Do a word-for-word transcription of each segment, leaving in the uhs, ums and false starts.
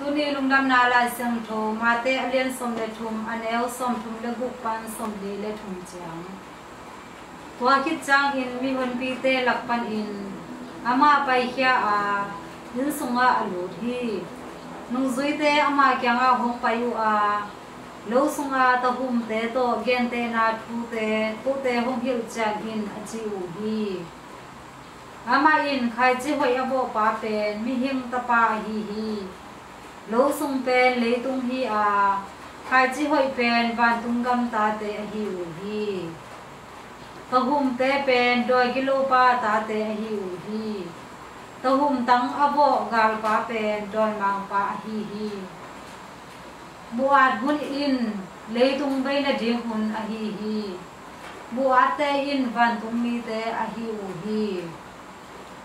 Tuni lungdamna Lai Siangtho, Mate a lian sawm le thum, a neu sawm thum le guk pan sawm li le thum ciang. Tua khit ciangin mihonpite lak panin amah paikhia a, inn sungah a lut hi. Nungzuite ama kiangah hong pai uh a, lo sunga tahumte tawh gentehna thute kote hong hilh ciangin a ci uh hi. Amah in khaici hoih a vawhpa pen mihing tapa ahi hi. Lo sung pen leitung hi a, khaici hoih pen vantung gam tate ahi uh hi. Tahumte pen dawi gilopa tate ahi uh hi. Tahum tang a vawh galpa pen dawimangpa ahi hi. Buh-at hun in leitung bei nading hun ahi hi. Buh-atte in vantung mite ahi uh hi.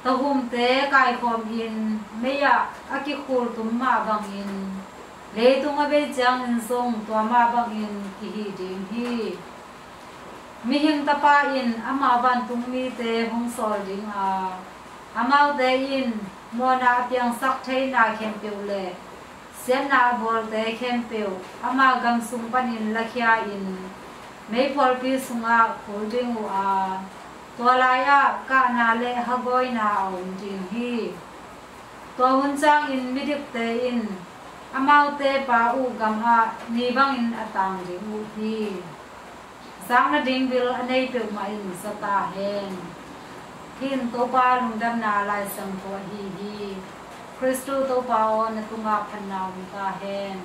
Tahumte kaikhawmin mei-ah a kikhul tum mah bangin leitung a bei ciangin zong tua mah bangin kihi ding hi. Mihing Tapa in ama vantung mite hong sawl ding a, amaute in mawhna a piangsak theina khempeuh le siatna a bawlte khempeuh ama gam sung panin lakhia-in meiphualpi sungah khul ding uh a, tua lai-ah kahna le hagawina a om ding hi. Tua hun ciangin midikte in amaute pa uh gamah ni bangin a tang ding uh hi. Zakna ding bil a nei peuhmah in za ta hen. Hih in Topa lungdamna Lai Siangtho ahi hi. Khristu Topa aw, na tungah phatna om ta hen.